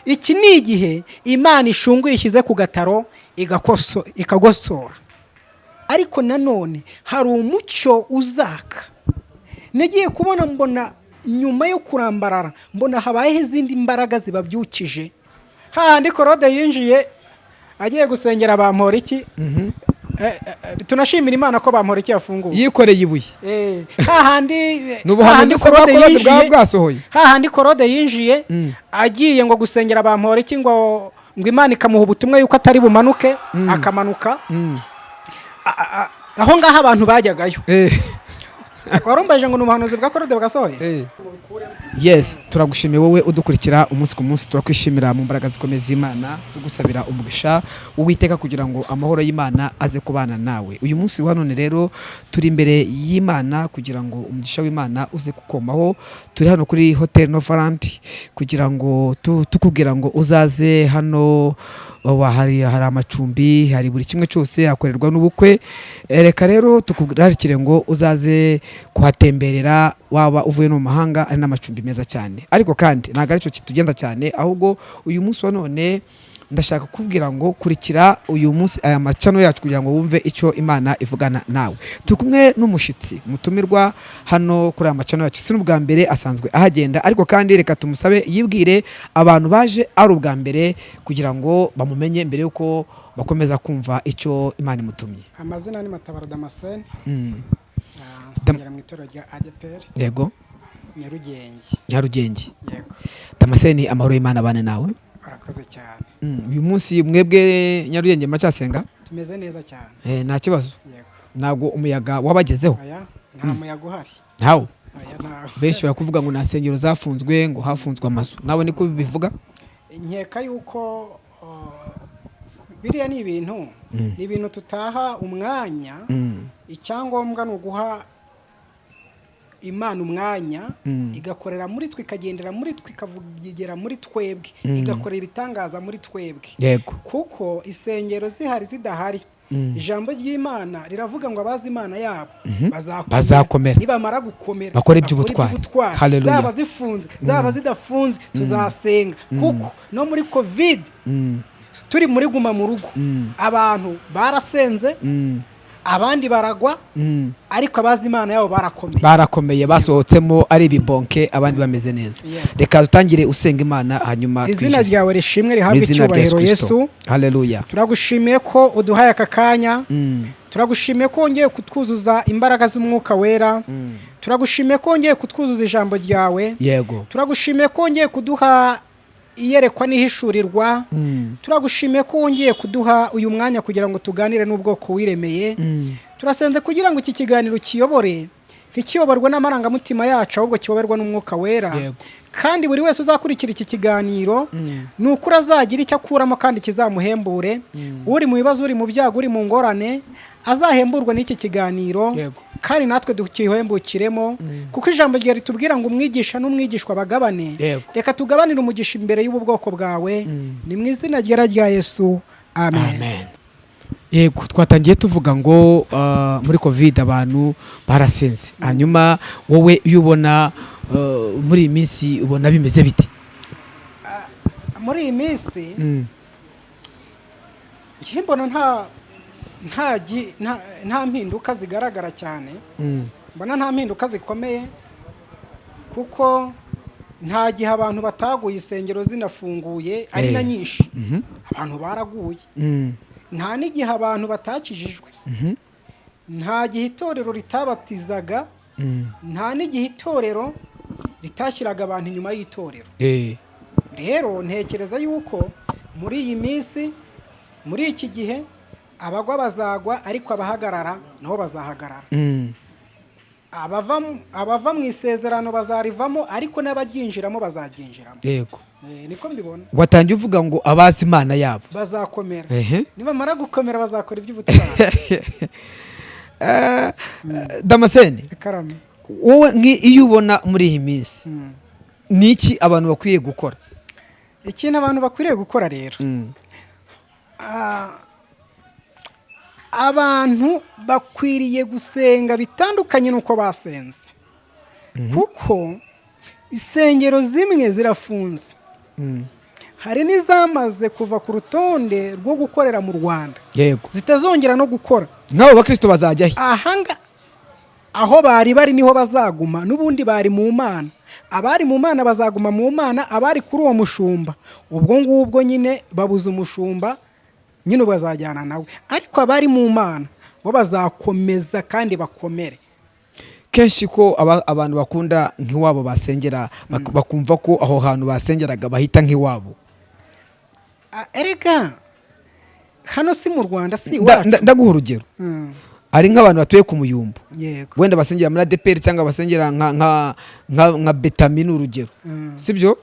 Iki ni igihe Imana ishunguye, ishyize ku gataro, ikagosora. Ariko nanone hari umucyo uzaka. Nagiye kubona, mbona nyuma yo kurambarara, mbona habayeho izindi mbaraga zibabyukije. Hahandi Claude yinjiye agiye gusengera Bamporiki. Tunashimira Imana ko Bamporiki yafunguwe. Yikoreye ibuye. Hahandi Ni ubuhanuzi hahandi se bwa Claude Claude bwaba yinjiye bwasohoye? Hahandi Claude yinjiye agiye ngo gusengera Bamporiki, ngo Imana ikamuha ubutumwa yuko atari bumanuke, akamanuka. Aho ngaho abantu bajyagayo. Warumbaje ngo ni ubuhanuzi bwa Claude bwasohoye. Yes, turagushimiye wowe udukurikira umunsi ku munsi. Turakwishimira mu mbaraga zikomeye z'Imana, tugusabira umugisha Uwiteka kugira ngo amahoro y'Imana aze kubana nawe uyu munsi wa none. Rero turi imbere y'Imana kugira ngo umugisha w'Imana uze kukomaho. Turi hano kuri Hotel Novaland kugira ngo tukubwira ngo uzaze hano. Hari amacumbi, hari buri kimwe cyose, hakorerwa n'ubukwe. Reka rero tukurarikire ngo uzaze kuhatemberera, waba uvuye no mu mahanga, ari n'amacumbi meza cyane. Ariko kandi ntabwo aricyo kitugenda cyane, ahubwo uyu munsi wa none ndashaka kukubwira ngo kurikira uyu munsi aya macano yacu kugira ngo wumve icyo Imana ivugana nawe. Turi kumwe n'umushyitsi mutumirwa hano kuri aya macano yacu. Si n'ubwa mbere, asanzwe ahagenda, ariko kandi reka tumusabe yibwire abantu baje ari ubwa mbere kugira ngo bamumenye mbere y'uko bakomeza kumva icyo Imana imutumye. Amazina ni Matabaro Damascene. Nsengera mu itorero rya ADEPR Nyarugenge. Nyarugenge. Yego. Damascene, amahoro y'Imana abane nawe. Urakoze cyane. Uyu munsi mwebwe Nyarugenge muracyasenga? Tumeze neza cyane. Nta kibazo? Yego. Ntabwo umuyaga wabagezeho? Aya, nta muyaga uhari. Ntawo? Aya, ntawo. Benshi barakuvuga ngo nta nsengero zafunzwe, ngo hafunzwe amazu. Nawe niko bivuga? Nkeka yuko biriya ni ibintu tutaha umwanya. Icyangombwa ni uguha Imana umwanya, igakorera muri twe, ikagendera muri twe, ikavugira muri twebwe, igakorera ibitangaza muri twebwe. Kuko isengero zihari, zidahari, ijambo ry'Imana riravuga ngo abazi Imana yabo bazakomera. Bazakomera. Nibamara gukomera, bakore iby'ubutwari. Iby'ubutwari. Hallelujah. Zaba zifunze, zaba zidafunze, tuzasenga, kuko no muri COVID, turi muri guma mu rugo, abantu barasenze, abandi baragwa, ariko abazi Imana yabo barakomeye. Barakomeye, basohotsemo ari ibibonke, abandi bameze neza. Reka dutangire usenga Imana, hanyuma Izina twinjire. ryawe rishimwe, Mu rihabwe izina rya Yesu icyubahiro, Kristo. Yesu. Haleluya. Turagushimiye ko uduhaye aka kanya. Turagushimiye ko wongeye kutwuzuza imbaraga z'Umwuka Wera. Turagushimiye ko wongeye kutwuzuza ijambo ryawe. Turagushimiye ko wongeye kuduha iyerekwa n'ihishurirwa. Turagushimiye ko wongeye kuduha uyu mwanya kugira ngo tuganire n'ubwoko wiremeye. Turasenze kugira ngo iki kiganiro kiyobore, ntikiyoborwe n'amarangamutima yacu, ahubwo kiyoborwa n'Umwuka Wera. Kandi buri wese uzakurikira iki kiganiro, ni ukuri azagira icyo akuramo kandi kizamuhembure. Uri mu bibazo, uri mu byago, uri mu ngorane, azahemburwe n'iki kiganiro. Kandi natwe tukihembukiremo, kuko ijambo ryawe ritubwira ngo umwigisha n'umwigishwa bagabane. Reka tugabanire umugisha imbere y'ubu bwoko bwawe. Ni mu izina ryera rya Yesu, amen. Amen. Yego, twatangiye tuvuga ngo muri COVID abantu barasenze. Hanyuma wowe iyo ubona muri iyi minsi, ubona bimeze bite? Muri iyi minsi, njye mbona nta mpinduka zigaragara cyane. Mbona nta mpinduka zikomeye, kuko nta gihe abantu bataguye insengero zinafunguye ari na nyinshi. Abantu baraguye. Nta n'igihe abantu batakijijwe. Nta gihe itorero ritabatizaga. Nta n'igihe itorero ritashyiraga abantu inyuma y'itorero. Rero ntekereza yuko muri iyi minsi, muri iki gihe, abagwa bazagwa, ariko abahagarara nabo bazahagarara. Abava mu isezerano bazarivamo, ariko n'abaryinjiramo bazaryinjiramo. Niko mbibona. Watangiye uvuga ngo abazi Imana yabo bazakomera. Nibamara gukomera, bazakora iby'ubutwari. Damascene, Karame. wowe iyo ubona muri iyi minsi, ni iki abantu bakwiye gukora? Ikintu abantu bakwiriye gukora rero, abantu bakwiriye gusenga bitandukanye n'uko basenze, kuko insengero zimwe zirafunze. Hari n'izamaze kuva ku rutonde rwo gukorera mu Rwanda, zitazongera no gukora. Nk'abo bakristo bazajya he? Ahanga aho bari bari niho bazaguma n'ubundi. Bari mu Mana, abari mu Mana bazaguma mu Mana. Abari kuri uwo mushumba, ubwo ngubwo nyine babuze umushumba, nyine bazajyana nawe. Ariko abari mu Mana bo bazakomeza kandi bakomere. Kenshi ko abantu bakunda nk'iwabo basengera, bakumva ko aho hantu basengeraga bahita nk'iwabo. Erega hano si mu Rwanda, si iwacu. Ndaguha urugero. Hari nk'abantu batuye ku Muyumbu, wenda basengera muri ADEPR cyangwa basengera nka Betami, ni urugero, sibyo?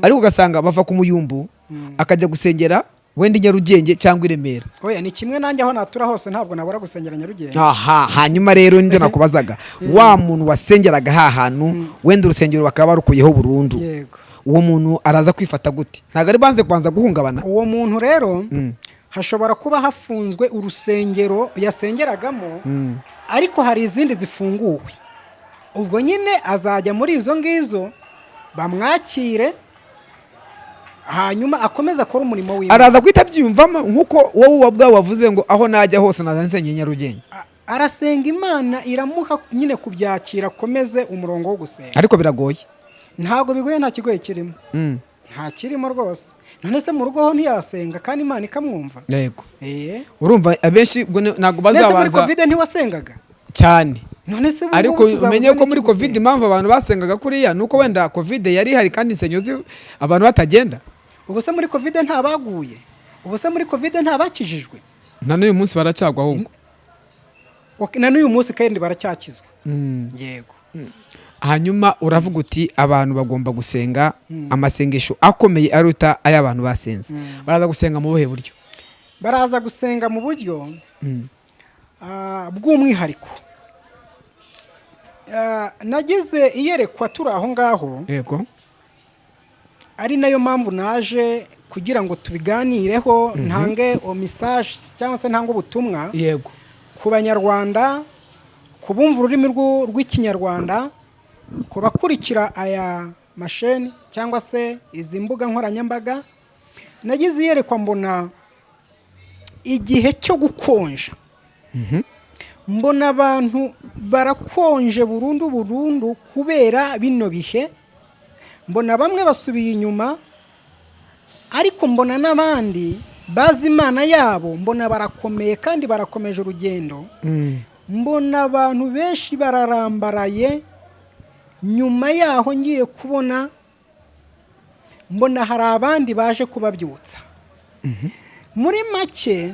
Ariko ugasanga bava ku Muyumbu akajya gusengera wenda i Nyarugenge cyangwa i Remera. Oya, ni kimwe nanjye, aho natura hose ntabwo nabura gusengera Nyarugenge. Aha hanyuma rero nibyo nakubazaga: wa muntu wasengeraga ha hantu, wenda urusengero bakaba barukuyeho burundu, uwo muntu araza kwifata gute? Ntabwo ari banze kubanza guhungabana? Uwo muntu rero, hashobora kuba hafunzwe urusengero yasengeragamo, ariko hari izindi zifunguwe. Ubwo nyine azajya muri izo ngizo bamwakire, hanyuma akomeze akore umurimo w'Imana. Araza guhita abyiyumvamo nk'uko wowe ubwawe wavuze ngo aho najya hose naza nsengera Nyarugenge. Arasenga, Imana iramuha nyine kubyakira, akomeze umurongo wo gusenga. Ariko biragoye. Ntabwo bigoye, nta kigoye kirimo. Nta kirimo rwose. None se mu rugo ho ntiyasenga kandi Imana ikamwumva? Yego. Urumva abenshi ubwo ntabwo Nese muri bazabanza Covid ntiwasengaga? Cyane. None se ubu Ariko ngubu tuzabuzwa umenye ko muri n'iki Covid, gusenga? impamvu abantu basengaga kuriya ni uko wenda Covid yari ihari kandi insengero abantu batagenda. Ubu se muri Covid nta baguye? Ubu se muri Covid nta bakijijwe? Na n'uyu munsi baracyagwa ahubwo. Ok, na n'uyu munsi kandi baracyakizwa. Yego. Hanyuma uravuga uti abantu bagomba gusenga amasengesho akomeye aruta ay'abantu basenze. Baraza gusenga mu buhe buryo? Baraza gusenga mu buryo bw'umwihariko. Nagize iyerekwa turi aho ngaho, ari nayo mpamvu naje kugira ngo tubiganireho, ntange message cyangwa se ntange ubutumwa ku Banyarwanda, ku bumva ururimi rw'Ikinyarwanda, ku bakurikira aya masheni cyangwa se izi mbuga nkoranyambaga. Nagize iyerekwa, mbona igihe cyo gukonja, mbona abantu barakonje burundu burundu kubera bino bihe. Mbona bamwe basubiye inyuma, ariko mbona n'abandi bazi Imana yabo, mbona barakomeye kandi barakomeje urugendo. Mbona abantu benshi bararambaraye. Nyuma yaho ngiye kubona, mbona hari abandi baje kubabyutsa. Muri make,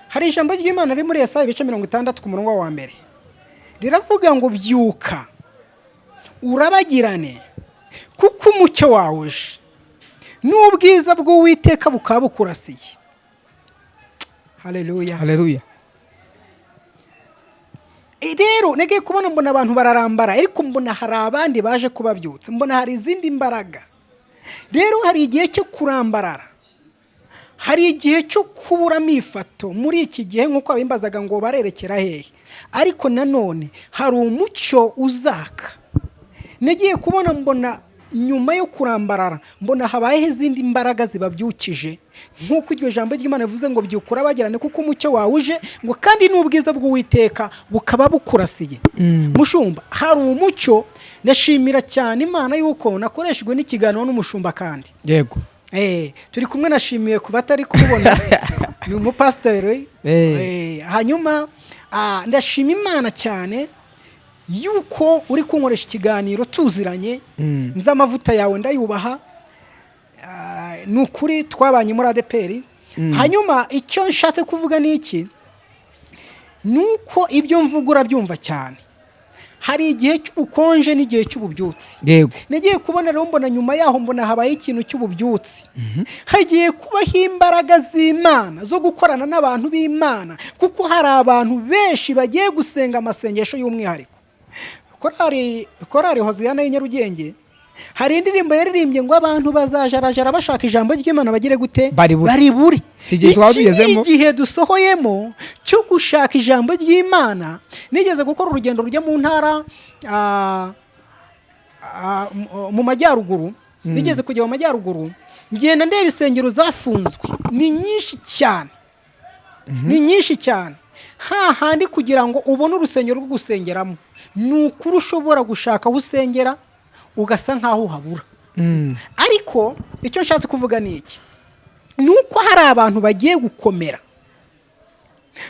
hari ijambo ry'Imana riri muri Yesaya ibice 60 ku murongo wa 1, riravuga ngo: "Byuka urabagirane, kuko umucyo wawe uje, n'ubwiza bw'Uwiteka bukaba bukurasiye." Haleluya! Haleluya! Rero nagiye kubona, mbona abantu bararambara, ariko mbona hari abandi baje kubabyutsa, mbona hari izindi mbaraga. Rero hari igihe cyo kurambarara, hari igihe cyo kubura amifato muri iki gihe, nk'uko abimbazaga ngo barerekera hehe. Ariko nanone hari umucyo uzaka. Nagiye kubona, mbona nyuma yo kurambarara, mbona habayeho izindi mbaraga zibabyukije, nk'uko iryo jambo ry'Imana rivuze ngo: "Byukura bagirane, kuko umucyo wawe uje," ngo kandi n'ubwiza bw'Uwiteka bukaba bukurasiye. Mushumba, hari umucyo. Ndashimira cyane Imana yuko nakoreshejwe n'ikiganiro n'umushumba kandi. Turi kumwe, nashimiye ku batari kumubona, ni umupasiteri. Hanyuma ndashima Imana cyane yuko uri kunkoresha ikiganiro tuziranye. Nzi amavuta yawe, ndayubaha. Ni ukuri twabanye muri ADEPR. Hanyuma icyo nshatse kuvuga ni iki? Ni uko ibyo mvuga urabyumva cyane. Hari igihe cy'ubukonje n'igihe cy'ububyutse. Nagiye kubona rero, mbona nyuma yaho, mbona habaye ikintu cy'ububyutse. Hagiye kubaho imbaraga z'Imana zo gukorana n'abantu b'Imana, kuko hari abantu benshi bagiye gusenga amasengesho y'umwihariko. Korari Hoziyana y'i Nyarugenge hari indirimbo yaririmbye ngo abantu bazajarajara bashaka ijambo ry'Imana bagire gute? Baribure. Baribure. Si igihe twaba Iki ni tugezemo. igihe dusohoyemo cyo gushaka ijambo ry'Imana. Nigeze gukora urugendo rujya mu ntara mu majyaruguru. Nigeze kujya mu majyaruguru. Ngenda ndeba insengero zafunzwe, ni nyinshi cyane, ni nyinshi cyane. Hahandi kugira ngo ubone urusengero rwo gusengeramo, ni ukuri ushobora gushaka aho usengera ugasa nk'aho uhabura. Ariko icyo nshatse kuvuga ni iki? Ni uko hari abantu bagiye gukomera,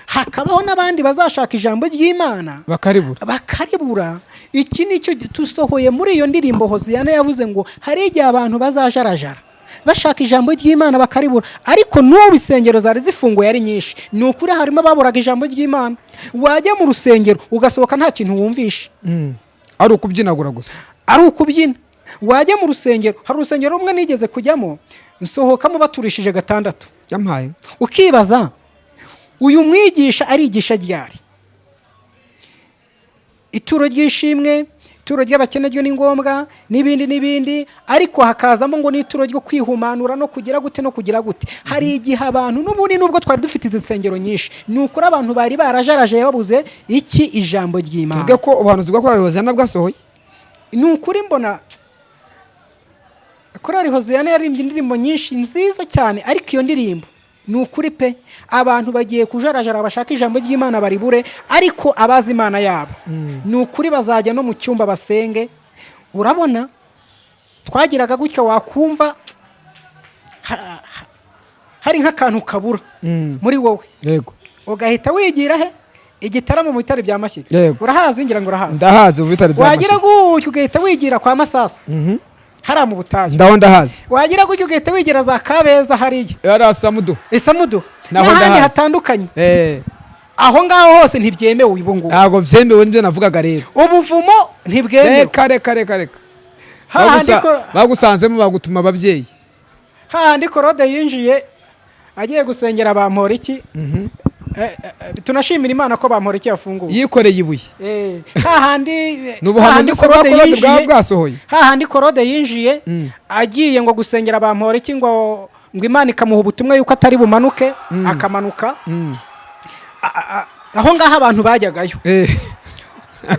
hakabaho n'abandi bazashaka ijambo ry'Imana bakaribura. Bakaribura. Iki ni cyo dusohoye muri iyo ndirimbo. Hoziyana yavuze ngo hari igihe abantu bazajarajara bashaka ijambo ry'Imana bakaribura. Ariko n'ubu insengero zari zifunguye ari nyinshi, ni ukuri harimo ababuraga ijambo ry'Imana. Wajya mu rusengero ugasohoka nta kintu wumvishe. Ari ukubyinagura gusa. Ari ukubyina. Wajya mu rusengero, hari urusengero rumwe nigeze kujyamo, nsohokamo baturishije gatandatu. Yampaye. Ukibaza uyu mwigisha arigisha ryari? Ituro ry'ishimwe, ituro ry'abakene ryo ni ngombwa, n'ibindi n'ibindi, ariko hakazamo ngo n'ituro ryo kwihumanura no kugira gute no kugira gute. Hari igihe abantu n'ubundi, nubwo twari dufite izi nsengero nyinshi, ni ukuri abantu bari barajaraje babuze iki? Ijambo ry'Imana. Tuvuge ko ubuhanuzi bwa korali Hoziyana bwasohoye. Ni ukuri mbona korali Hoziyana yaririmbye indirimbo nyinshi nziza cyane, ariko iyo ndirimbo ni ukuri pe, abantu bagiye kujarajara bashaka ijambo ry'Imana baribure. Ariko abazi Imana yabo, ni ukuri bazajya no mu cyumba basenge. Urabona twagiraga gutya, wakumva hari nk'akantu kabura muri wowe, ugahita wigira he? Igitaramo mu bitare bya Mashyiga. Urahazi? Ngira ngo urahazi. Ndahazi, mu bitaro bya Wagira Mashyiga. gutya ugahita wigira kwa Masasu, hariya mu butayu. Ndaho ndahazi. Wagira gutya ugahita wigira za Kabeza hariya. Yari Asamudu. Isamudu. Naho n'ahandi ndahazi. hatandukanye. Aho ngaho hose ntibyemewe ubu ngubu. Ntabwo byemewe, nibyo navugaga rero. Ubuvumo ntibwemewe. Reka, reka, reka, reka. Hahandi Bagusanzemo bagutuma ababyeyi. Hahandi Korode yinjiye agiye gusengera Bamporiki. Tunashimira Imana ko Bamporiki yafunguwe. Yikoreye ibuye. Hahandi Ni ubuhanuzi hahandi se bwa Korode Korode bwaba yinjiye, bwasohoye? hahandi Korode yinjiye agiye ngo gusengera Bamporiki, ngo Imana ikamuha ubutumwa yuko atari bumanuke, akamanuka. Aho ngaho abantu bajyagayo.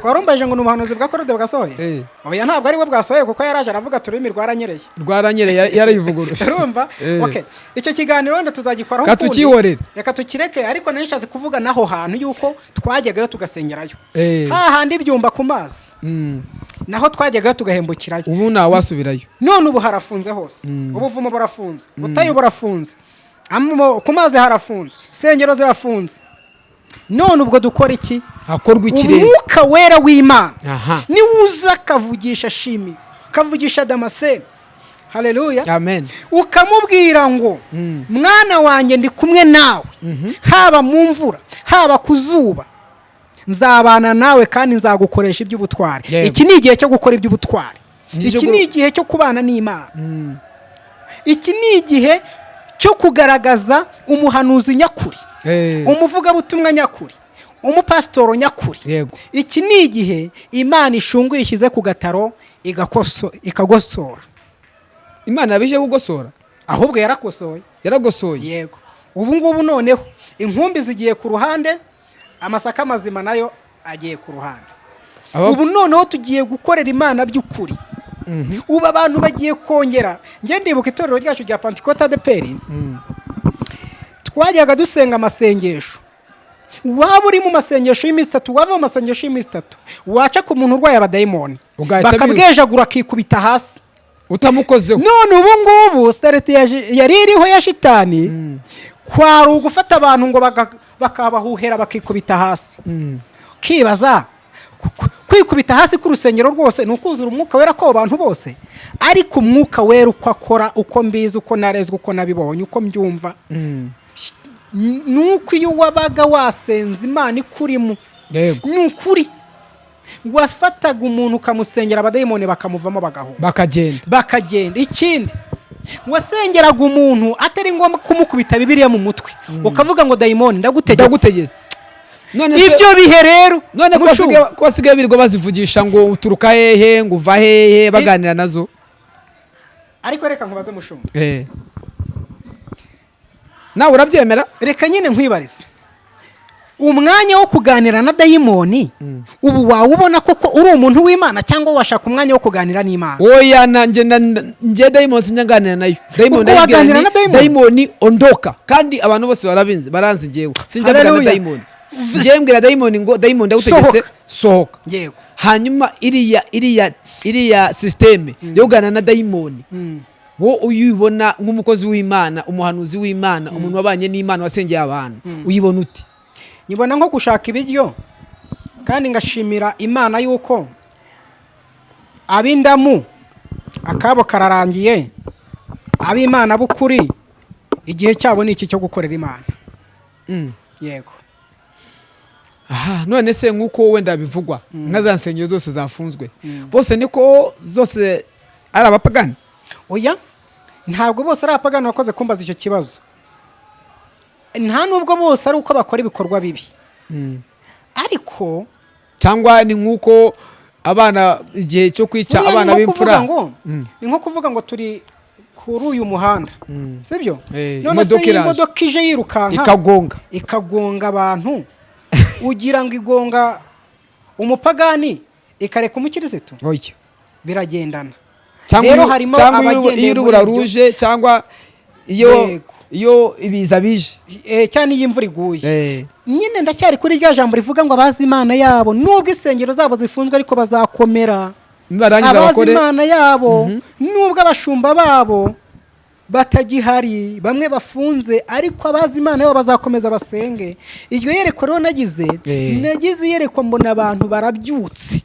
Warumbaje ngo ni ubuhanuzi bwa Korode bwasohoye? Oya, ntabwo ari bwo bwasohoye, kuko yaraje aravuga ati ururimi rwaranyereye. Rwaranyereye, yarayivuguruje. Urumva? Okay, icyo kiganiro wenda tuzagikoraho Ka ukundi. tukihorere. Reka tukireke, ariko nari nshatse kuvuga naho hantu yuko twajyagayo tugasengerayo. Hahandi ibyumba ku mazi, naho twajyagayo tugahembukirayo. Ubu ntawasubirayo. None ubu harafunze hose. Ubuvumo burafunze, butayu burafunze, ku mazi harafunze, insengero zirafunze. None ubwo dukora iki? Hakorwa ikirere. Umwuka Wera w'Imana niwe uza akavugisha Shimi, akavugisha Damascene, haleluya, Amen. ukamubwira ngo mwana wanjye, ndi kumwe nawe, haba mu mvura, haba ku zuba, nzabana nawe kandi nzagukoresha iby'ubutwari. Iki ni igihe cyo gukora iby'ubutwari. Ni icyo Iki ni igihe cyo kubana n'Imana. Iki ni igihe cyo kugaragaza umuhanuzi nyakuri, umuvugabutumwa nyakuri, umupasitoro nyakuri. Iki ni igihe Imana ishunguye, ishyize ku gataro, ikagosora. Imana yabije kugosora. Ahubwo yarakosoye. Yaragosoye. Yego, ubu ngubu noneho inkumbi zigiye ku ruhande, amasaka mazima nayo agiye ku ruhande. Ubu noneho tugiye gukorera Imana by'ukuri. Ubu abantu bagiye kongera. Njye ndibuka itorero ryacu rya Pantikota ADEPR, twajyaga dusenga amasengesho, waba uri mu masengesho y'iminsi 3, wava mu masengesho y'iminsi 3, waca ku muntu urwaye abadayimoni, Ugahita bakabwejagura akikubita hasi. Utamukozeho. None ubu ngubu sitarete yari iriho ya shitani kwari ugufata abantu ngo bakabahuhera bakikubita hasi. Kibaza kwikubita hasi k'urusengero rwose ni ukuzura Umwuka Wera ko bantu bose? Ariko Umwuka Wera uko akora, uko mbizi, uko narezwe, uko nabibonye, uko mbyumva, ni uko iyo wabaga wasenze Imana ikurimo, ni ukuri wafataga umuntu ukamusengera, abadayimoni bakamuvamo bagahunga. Bakagenda. Bakagenda. Ikindi, wasengeraga umuntu atari ngombwa kumukubita Bibiliya mu mutwe, ukavuga ngo dayimoni, ndagutegetse. Ndagutegetse. None se Ibyo bihe rero, none ko Mushumba, ko basigaye birirwa bazivugisha ngo uturuka hehe, ngo uva hehe, baganira nazo? Ariko reka nkubaze, mushumba. Nawe urabyemera? Reka nyine nkwibarize. Umwanya wo kuganira na dayimoni ubu wawubona koko uri umuntu w'Imana, cyangwa washaka umwanya wo kuganira n'Imana? Oya, nanjye njye dayimoni sinjya nganira nayo. Dayimoni Ubwo ndayibwira waganira nti, na dayimoni? Dayimoni ondoka, kandi abantu bose barabizi, baranzi. Njyewe sinjya mvugana na Hallelujah. dayimoni. Njyewe mbwira dayimoni ngo: "Dayimoni, ndagutegetse, Sohoka. sohoka." Yego. Hanyuma iriya système yo kuganira na dayimoni, wo uyibona nk'umukozi w'Imana, umuhanuzi w'Imana, umuntu wabanye n'Imana, wasengeye abantu, uyibona uti? Nyibona nko gushaka ibiryo, kandi ngashimira Imana yuko ab'indamu akabo kararangiye. Ab'Imana b'ukuri igihe cyabo ni iki cyo gukorera Imana. Yego. Aha, none se nk'uko wenda bivugwa, nka za nsengero zose zafunzwe, bose niko zose ari abapagani? Oya, ntabwo bose ari abapagani. Wakoze kumbaza icyo kibazo. Nta nubwo bose ari uko bakora ibikorwa bibi, ariko Cyangwa ni nk'uko abana igihe cyo kwica Buriya abana ni nko b'imfura. kuvuga ngo ni nko kuvuga ngo turi kuri uyu muhanda, sibyo? None se Imodoka iyo iraje. imodoka ije yirukanka Ikagonga. ikagonga abantu, ugira ngo igonga umupagani ikareka umukirisitu? Oya. Biragendana. Cyangwa Rero harimo cyangwa iyo abagendeye iyo urubura muri ibyo. ruje, cyangwa iyo Yego. iyo ibiza bije. Cyane iyo imvura iguye. Nyine ndacyari kuri rya jambo rivuga ngo abazi Imana yabo, nubwo insengero zabo zifunzwe, ariko bazakomera. Nibarangiza Abazi bakore. Imana yabo, nubwo abashumba babo batagihari, bamwe bafunze, ariko abazi Imana yabo bazakomeza basenge. Iryo yerekwa rero nagize, nagize iyerekwa mbona abantu barabyutse.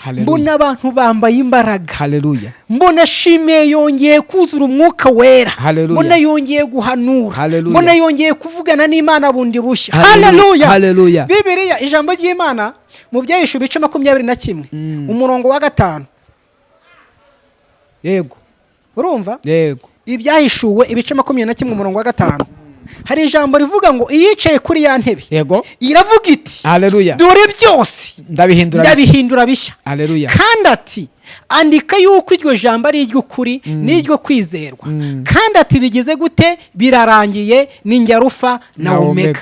Haleluya. Mbona abantu bambaye imbaraga. Haleluya. Mbona Shime yongeye kuzura Umwuka Wera. Haleluya. Mbona yongeye guhanura. Haleluya. Mbona yongeye kuvugana n'Imana bundi bushya. Haleluya. Haleluya. Haleluya. Bibiliya, ijambo ry'Imana mu Byahishuwe ibice 21, umurongo wa 5. Yego. Urumva? Yego. Ibyahishuwe ibice 21, umurongo wa 5, hari ijambo rivuga ngo iyicaye kuri ya ntebe iravuga iti: Haleluya. "Dore byose Ndabihindura bishya." ndabihindura bishya." Haleluya. Kandi ati: "Andika yuko iryo jambo ari iry'ukuri n'iryo kwizerwa." Kandi ati: "Bigize gute? Birarangiye. Ni njye Arufa na na Omega, Omega.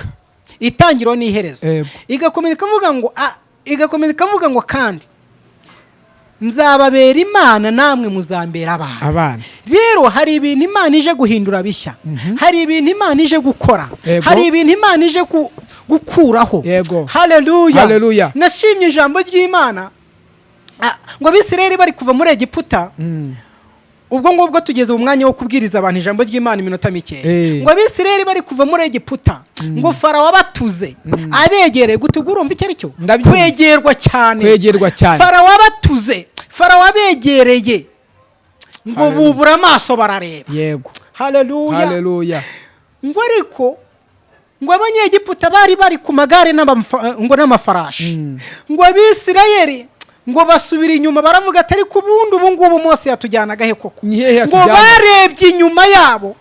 itangiriro n'iherezo." Yego. Igakomeza ikavuga ngo: "Kandi nzababera Imana, namwe muzambera abana." Abana. Rero hari ibintu Imana ije guhindura bishya, hari ibintu Imana ije gukora, hari ibintu Imana ije gukuraho. Haleluya. Haleluya. Nashimye ijambo ry'Imana. Ngo Abisirayeli bari kuva muri Egiputa, ubwo ngubwo tugeze mu mwanya wo kubwiriza abantu ijambo ry'Imana iminota mikeya. Ngo Abisirayeli bari kuva muri Egiputa, ngo Farawo abatuze, abegereye. Gutuga urumva icyo ari cyo? Ndabyumva. Kwegerwa cyane. Kwegerwa cyane. Farawo abatuze, Farawo abegereye, ngo Haleluya. bubura amaso barareba. Haleluya. Haleluya. Ngo ariko ngo Abanyegiputa bari bari ku magare ngo n'amafarashi, ngo Abisirayeli ngo basubira inyuma, baravuga ati: "Ariko ubundi ubu ngubu Mose yatujyanaga he koko?" Ni hehe Ngo yatujyana? barebye inyuma yabo,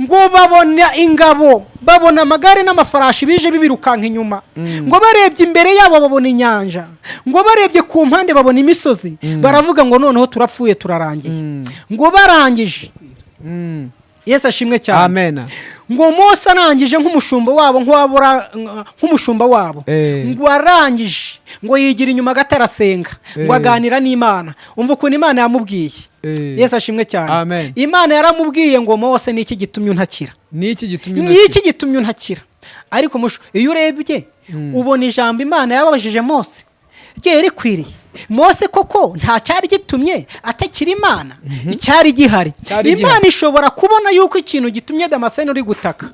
ngo babona ingabo, babona amagare n'amafarashi bije bibirukanka inyuma. Ngo barebye imbere yabo babona inyanja, ngo barebye ku mpande babona imisozi, baravuga ngo: "Noneho turapfuye, turarangiye." Ngo barangije, Yesu ashimwe cyane, Amen. ngo Mose arangije nk'umushumba wabo, nk'umushumba wabo, ngo arangije ngo yigira inyuma gato, arasenga, ngo aganira n'Imana. Umva ukuntu Imana yamubwiye. Yesu ashimwe cyane. Amen. Imana yaramubwiye ngo: "Mose, ni iki gitumye untakira?" Ni iki gitumye Ni iki gitumye untakira? Ariko iyo urebye ubona ijambo Imana yababajije Mose ryari rikwiriye Mose koko? Nta cyari gitumye atakira Imana, icyari gihari. Cyari gihari. Imana ishobora kubona yuko ikintu gitumye Damascene uri gutaka,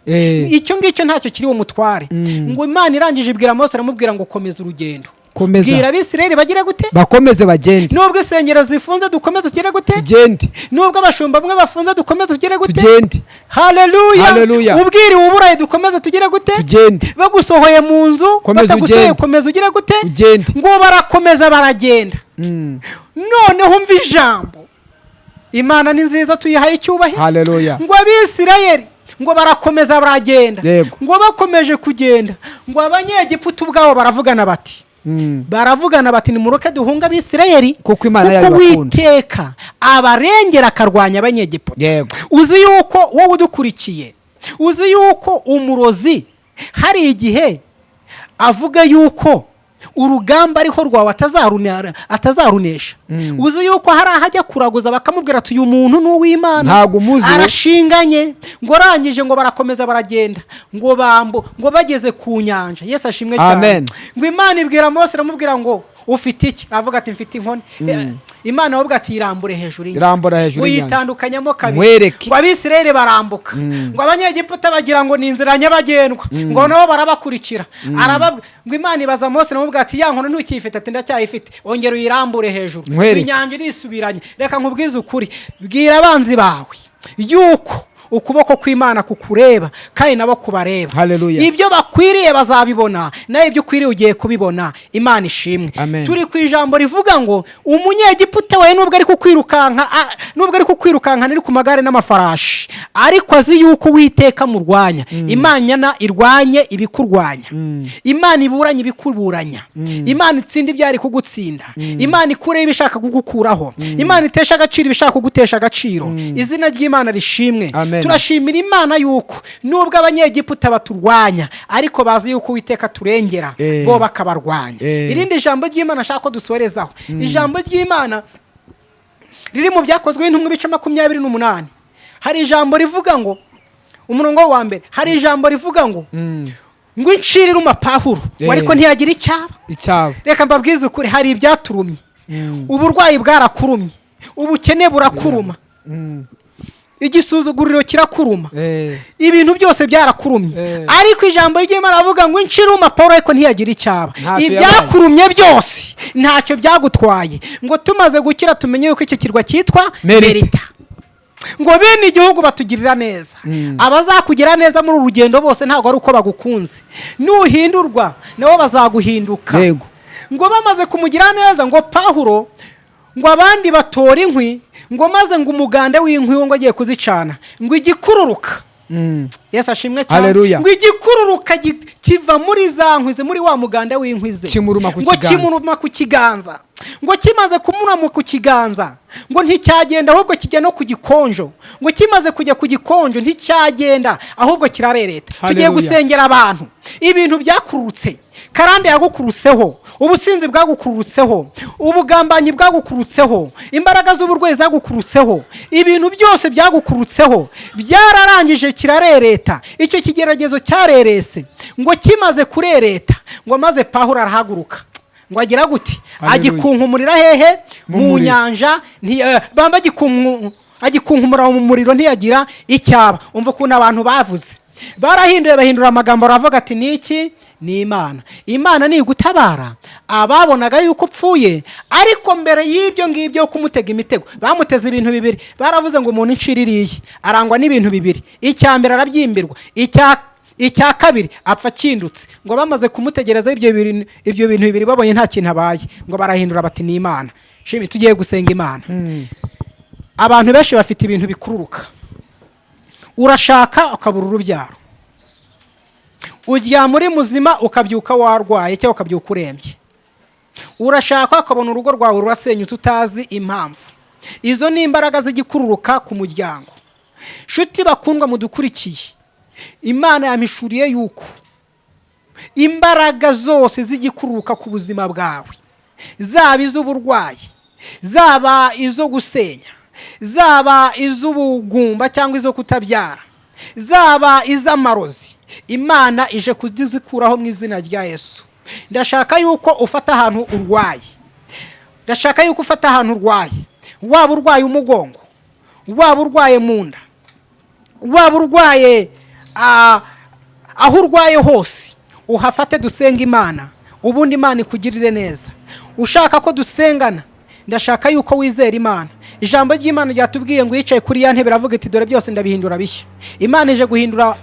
icyo ngicyo ntacyo kiri bumutware. Ngo Imana irangije ibwira Mose, aramubwira ngo: "Komeza urugendo." Komeza. Bwira Abisirayeli bagire gute? Bakomeze bagende. Nubwo insengero zifunze, dukomeze tugere gute? Tugende. Nubwo abashumba bamwe bafunze, dukomeze tugere gute? Tugende. Haleluya. Haleluya. Ubwiriwe uburayi, dukomeze tugere gute? Tugende. Bagusohoye mu nzu, Komeza batagusohoye, ugende. komeza ugire gute? Ugende. Ngo barakomeza baragenda. Noneho umva ijambo, Imana ni nziza, tuyihaye icyubahiro. Haleluya. Ngo Abisirayeli ngo barakomeza baragenda. Ngo bakomeje kugenda, ngo Abanyegiputa ubwabo baravugana bati, baravugana bati: "Nimuroke duhunge Abisirayeli, Kuko Imana kuko yayo ibakunda." Uwiteka abarengera akarwanya Abanyegiputa." Uzi yuko wowe udukurikiye, uzi yuko umurozi hari igihe Avuga yuko urugamba ariho rwawe atazarunesha. Uzi yuko hari ahajya kuraguza bakamubwira ati: "Uyu muntu ni uw'Imana." Ntabwo umuzi we. Arashinganye. Ngo arangije, ngo barakomeza baragenda, ngo bambo, ngo bageze ku nyanja, Yesu ashimwe cyane, Amen. ngo Imana ibwira Mose, iramubwira ngo: "Ufite iki?" Aravuga ati: "Mfite inkoni." Imana aravuga ati: "Irambure hejuru y'inyanja." Irambura hejuru y'inyanja. Uyitandukanyamo kabiri. Nkwereke. Ngo Abisirayeli barambuka, ngo Abanyegiputa bagira ngo ni inzira nyabagendwa, ngo nabo barabakurikira. Arababwira ngo Imana ibaza Mose, namubwira ati: "Ya nkono ntukiyifite?" Ati: "Ndacyayifite." "Ongera uyirambure hejuru." Nkwereke. Inyanja irisubiranye. Reka nkubwize ukuri, bwira abanzi bawe yuko ukuboko kw'Imana kukureba kandi nabo kubareba. Hallelujah. Ibyo bakwiriye bazabibona, nawe ibyo ukwiriye ugiye kubibona. Imana ishimwe. Amen. Turi ku ijambo rivuga ngo Umunyegiputa we nubwo ari kukwirukanka, nubwo ari kukwirukanka ari ku magare n'amafarashi, ariko azi yuko Uwiteka murwanya. Imana na irwanye ibikurwanya, Imana iburanye ibikuburanya, Imana itsinda ibyari kugutsinda, Imana ikureho ibishaka kugukuraho, Imana itesha agaciro ibishaka kugutesha agaciro. Izina ry'Imana rishimwe. Amen. Turashimira Imana yuko nubwo Abanyegiputa baturwanya, ariko bazi yuko Uwiteka turengera, bo bakabarwanya. Irindi jambo ry'Imana ashaka ko dusorezaho, ijambo ry'Imana riri mu Byakozwe n'Intumwa ibice 28, hari ijambo rivuga ngo, umurongo wa mbere, hari ijambo rivuga ngo incira iruma Pawulo, ngo ariko ntiyagira icyaba. Icyaba. Reka mbabwize ukuri, hari ibyaturumye. Uburwayi bwarakurumye, ubukene burakuruma, igisuzuguriro kirakuruma, ibintu byose byarakurumye. Ariko ijambo ry'Imana ravuga ngo inciruma Paul, ariko ntiyagira icyaba. Ntacyo. Ibyakurumye byose ntacyo byagutwaye. Ngo tumaze gukira tumenye yuko icyo kirwa cyitwa Melita. Merita. Ngo bene igihugu batugirira neza. Abazakugira neza muri uru rugendo bose ntabwo ari uko bagukunze, nuhindurwa nabo bazaguhinduka. Ngo bamaze kumugira neza, ngo Pawulo, ngo abandi batora inkwi, ngo maze ngo umuganda w'inkwi wo ngo agiye kuzicana, ngo igikururuka, Yesu ashimwe cyane, Haleluya. ngo igikururuka kiva muri za nkwi ze, muri wa muganda w'inkwi ze, Kimuruma ku ngo kiganza. kimuruma ku kiganza. Ngo kimaze kumurama ku kiganza, ngo nticyagenda, ahubwo kijya no ku gikonjo. Ngo kimaze kujya ku gikonjo nticyagenda, ahubwo kirarereta. Tugiye Haleluya. gusengera abantu ibintu byakurutse. Karande yagukurutseho, ubusinzi bwagukurutseho, ubugambanyi bwagukurutseho, imbaraga z'uburwayi zagukurutseho, ibintu byose byagukurutseho byararangije, kirarereta. Icyo kigeragezo cyarerese. Ngo kimaze kurereta, ngo maze Pawulo arahaguruka, ngo agira gute? Haleluya. Agikunkumurira hehe? Mu Mu muriro. nyanja. Bamba agikunkumura mu muriro, ntiyagira icyaba. Umva ukuntu abantu bavuze, barahinduye, bahindura amagambo, baravuga ati: "Ni iki? Ni Imana. Imana nigutabara." Ababonaga yuko upfuye, ariko mbere y'ibyo ngibyo kumutega imitego, bamuteze ibintu bibiri. Baravuze ngo umuntu inciririye arangwa n'ibintu bibiri: icya mbere arabyimbirwa, icya kabiri apfa akindutse. Ngo bamaze kumutegereza ibyo bintu bibiri, babonye nta kintu abaye, ngo barahindura bati: "Ni Imana." Shimi, tugiye gusenga Imana. Abantu benshi bafite ibintu bikururuka. Urashaka ukabura urubyaro, uryama uri muzima ukabyuka warwaye cyangwa ukabyuka urembye, urashaka ukabona urugo rwawe rurasenyutse utazi impamvu. Izo ni imbaraga z'igikururuka ku muryango. Shuti bakundwa mudukurikiye, Imana yampishuriye yuko imbaraga zose z'igikururuka ku buzima bwawe, zaba iz'uburwayi, zaba izo gusenya, zaba iz'ubugumba cyangwa izo kutabyara, zaba iz'amarozi, Imana ije kuzikuraho mu izina rya Yesu. Ndashaka yuko ufata ahantu urwaye, ndashaka yuko ufata ahantu urwaye, waba urwaye umugongo, waba urwaye mu nda, waba urwaye aho urwaye hose, uhafate dusenga Imana, ubundi Imana ikugirire neza. Ushaka ko dusengana, ndashaka yuko wizera Imana. Ijambo ry'Imana ryatubwiye ngo yicaye kuri ya ntebe iravuga iti: "Dore byose ndabihindura bishya." Imana ije guhindura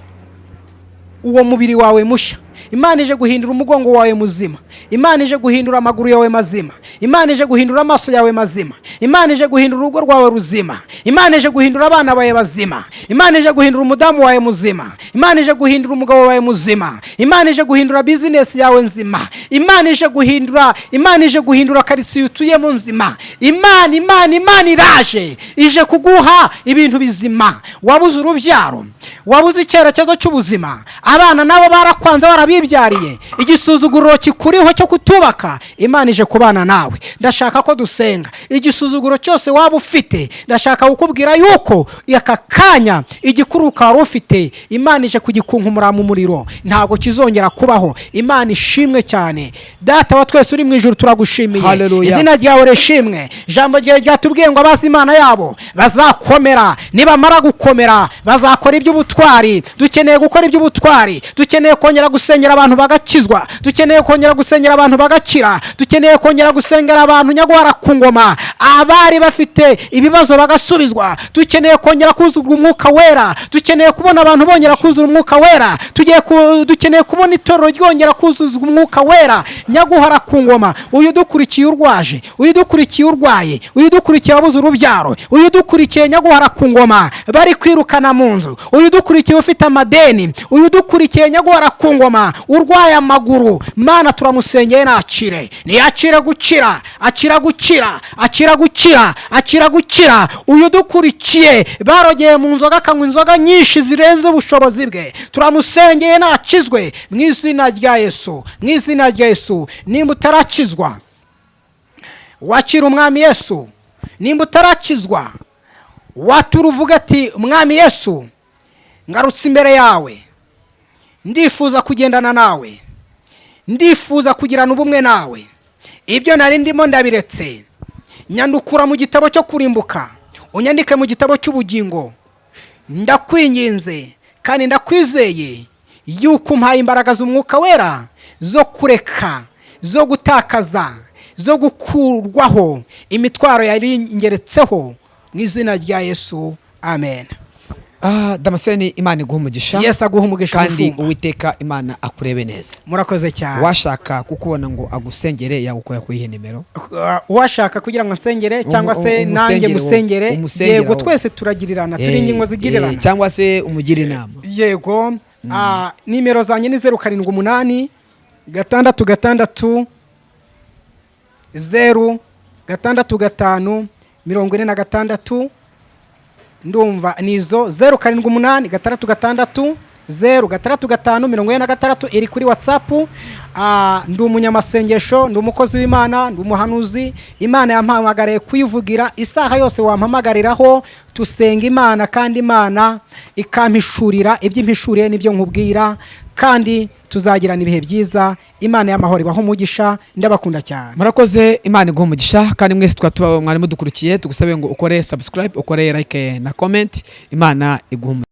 uwo mubiri wawe mushya. Imana ije guhindura umugongo wawe muzima. Imana ije guhindura amaguru yawe mazima. Imana ije guhindura amaso yawe mazima. Imana ije guhindura urugo rwawe ruzima. Imana ije guhindura abana bawe bazima. Imana ije guhindura umudamu wawe muzima. Imana ije guhindura umugabo wawe muzima. Imana ije guhindura bizinesi yawe nzima. Imana ije guhindura, Imana ije guhindura karitsiye utuyemo nzima. Imana, Imana, Imana iraje, ije kuguha ibintu bizima. Wabuze urubyaro, wabuze icyerekezo cy'ubuzima, abana nabo barakwanze, warabibyariye, igisuzuguriro kikuriho cyo kutubaka. Imana ije kubana nawe. Ndashaka ko dusenga. Igisuzuguro cyose waba ufite, ndashaka kukubwira yuko aka kanya igikuruka wari ufite, Imana ije kugikunkumura mu muriro, ntabwo kizongera kubaho. Imana ishimwe cyane. Data wa twese uri mu ijuru, turagushimiye. Hallelujah. Izina ryawe rishimwe. Ijambo ryawe ryatubwiye ngo abazi Imana yabo bazakomera, nibamara gukomera bazakora iby'ubutwari. Dukeneye gukora iby'ubutwari. Dukeneye kongera gusengera abantu bagakizwa. Dukeneye kongera gusengera abantu bagakira. Dukeneye kongera gusengera abantu, nyagwara ku ngoma, abari bafite ibibazo bagasubizwa. Dukeneye kongera kuzurwa Umwuka Wera. Dukeneye kubona abantu bongera kuzura Umwuka Wera. Dukeneye kubona itorero ryongera kuzuzwa Umwuka Wera. Nyaguhora ku ngoma, uyu dukurikiye urwaje, uyu dukurikiye urwaye, uyu dukurikiye wabuze urubyaro, uyu dukurikiye, nyaguhora ku ngoma, bari kwirukana mu nzu, uyu dukurikiye ufite amadeni, uyu dukurikiye, nyaguhora ku ngoma, urwaye amaguru, Mana, turamusengeye, nakire, niyakire gukira, akira gukira, akira gukira, akira gukira. Uyu dukurikiye barogeye mu nzoga, akanywa inzoga nyinshi zirenze ubushobozi bwe, turamusengeye, nakizwe mu izina rya Yesu, mu izina rya Yesu. Nimba utarakizwa, wakira Umwami Yesu. Nimba utarakizwa, watura uvuga ati: "Umwami Yesu, ngarutse imbere yawe, ndifuza kugendana nawe, ndifuza kugirana ubumwe nawe. Ibyo nari ndimo ndabiretse. Nyandukura mu gitabo cyo kurimbuka, unyandike mu gitabo cy'ubugingo. Ndakwinginze kandi ndakwizeye yuko umpaye imbaraga z'Umwuka Wera zo kureka, zo gutakaza, zo gukurwaho imitwaro yari ingeretseho, mu izina rya Yesu, amen." Ah, Damascene, Imana iguha umugisha. Yesu aguha umugisha, kandi mushumba. Uwiteka Imana akurebe neza. Murakoze cyane. Washaka kukubona ngo agusengere yagukora kuri iyi nimero? Uwashaka kugira ngo ansengere cyangwa se nanjye umusengere wowe, musengere. umusengere Yego. wowe. Twese turagirirana, turi ingingo zigirirana. Cyangwa se umugire inama. Yego. Nimero zanjye ni 078 6 6 0 6 5 46. Ndumva ni izo: 078 6 6 0 6 5 46. Iri kuri WhatsApp. Ndi umunyamasengesho, ndi umukozi w'Imana, ndi umuhanuzi. Imana yampamagariye kuyivugira. Isaha yose wampamagariraho, tusenga Imana, kandi Imana ikampishurira ibyo impishuriye n'ibyo nkubwira, kandi tuzagirana ibihe byiza. Imana y'amahoro ibaho umugisha. Ndabakunda cyane. Murakoze, Imana iguha umugisha. Kandi mwese tukaba tuba mwari mudukurikiye, tugusabe ngo ukore subscribe, ukore like na comment. Imana iguha umugisha.